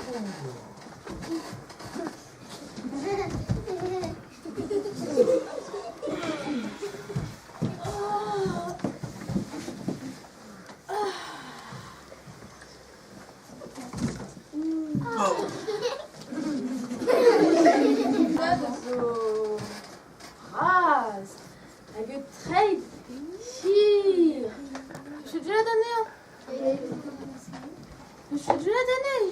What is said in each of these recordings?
Tad a zo bras hag e treid hir. Peseurt deuet anezhañ? Peseurt deuet anezhi?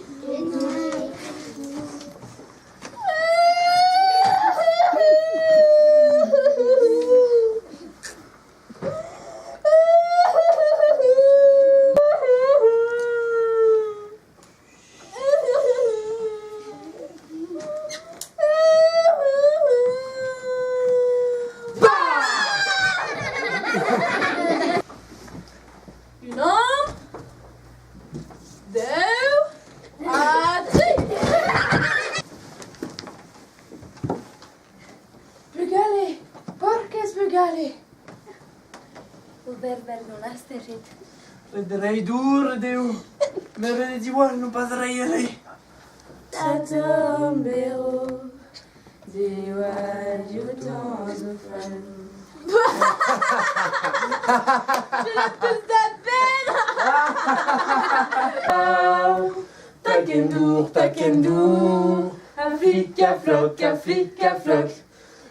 Unan, daou, ha tri. Bugale, paourkaezh bugale. Ober 'vel d'an astered. Ret reiñ dour dezho. Met ret eo diwall nompas reiñ re. Da tomm eo diwall dioutañ zo fall. Deus da benn! Takenn dour, takenn dour, a flik a flok, a flik a flok.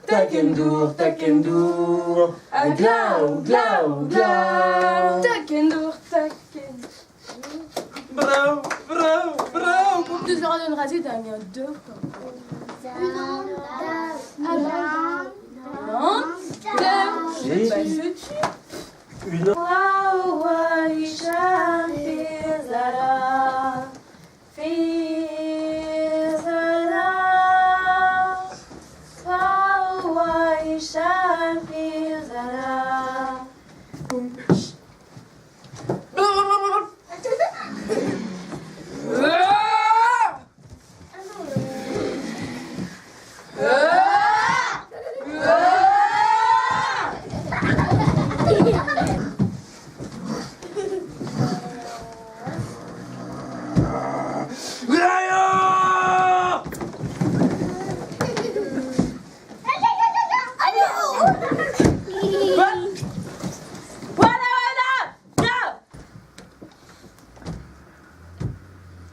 Takenn dour, takenn dour, ha glav, glav, glav. Takenn dour, takenn. Brav, brav, brav. Deus a ran un dra-se da anezhañ daou. Unan, daou, Unan, daou. Setu. Setu. Unan.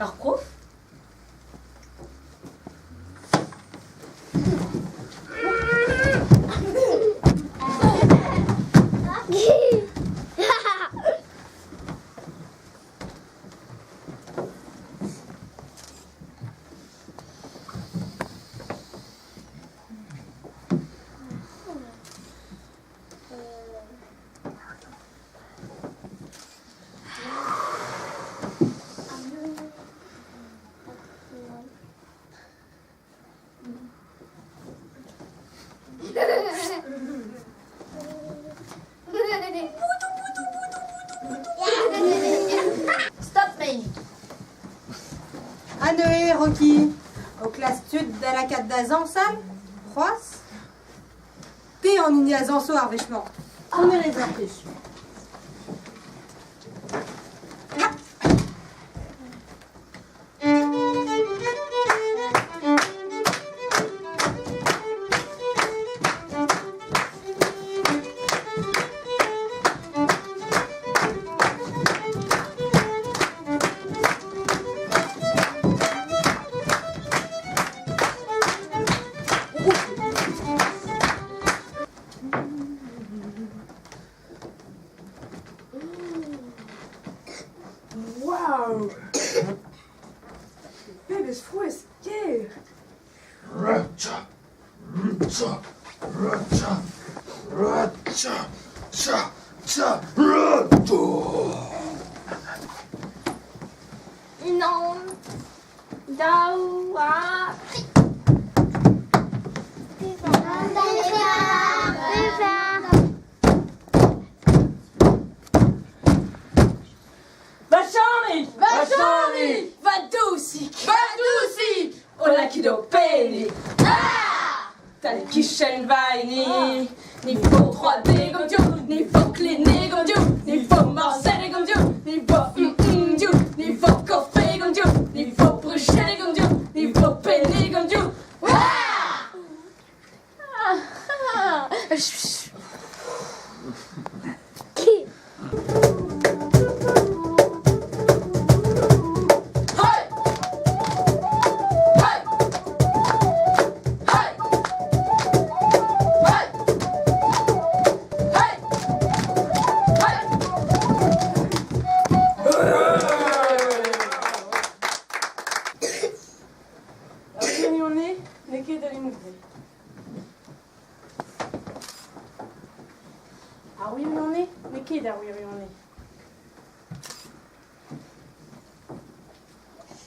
Ar prof? Stop me! Ha neuze, Rocky, o klask tud da lakaat da zañsal, c'hoazh? Te an hini a zañso ar wech-mañ. Sonerezh ar plij. Waouh Pebezh frouezh ker! Unan, daou ha tri. Va Janig! Va Janig! Va dousig! Va dousig! O lakit ho pennig! Ah! Tal kichen va hini Ni vo 3D gant div, ni vo klené gant div, ni vo morcellé gant div, ni vo mm mm div, ni vo kofe gant div, ni vo bruchet gant ket ar wirionez.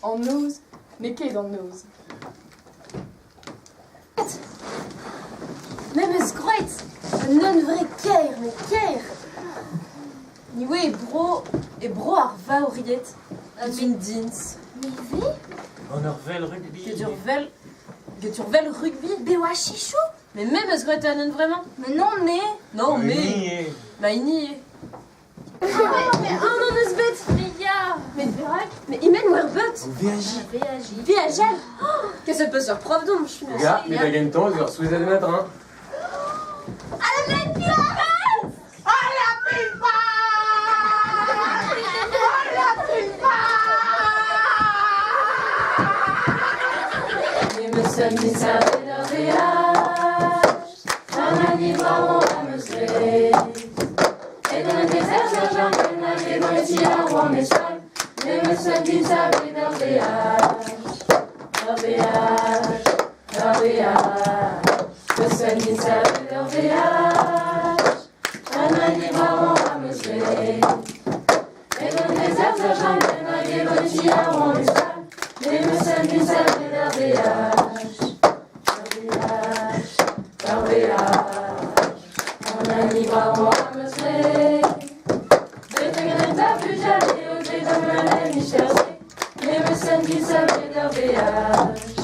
An noz, n'eo ket an noz. Me 'm eus graet un hunvre kaer, met kaer. Ni oa e bro, e bro ar Vaoried, un dins. Me ivez? Gant ur vell rugby. Get ur vell, get ur vell rugby. Be oa chichou? Mais me 'm eus graet un hunvre-mañ. Mais non, mais... Non, Mais mais... ni eo. Ma hini eo. Ah non, eus bet. Mais ya. Mais Mais imen war bet. O veajiñ. Veajiñ. Veajal. Oh, Qu'est-ce que peut sur prof d'omp, je Ya, met da gentañ eus ur souezhadenn a-dreñv. Me 'm eus din savet ur veaj, an hini brav am eus graet. Et dans le désert, Saint-Germain, nager dans les tiroirs, mes salles. Me 'm eus din savet ur veaj, ur veaj, ur veaj. Me 'm eus din savet ur veaj, an hini brav am eus graet. Et dans le désert, Saint-Germain, nager dans les tiroirs, mes salles. Me 'm eus din savet ur veaj, ur veaj, ur veaj. An hini brav am eus graet. Betek an hent ar vugale o dre da ma micherse. Me 'm eus din savet ur veaj.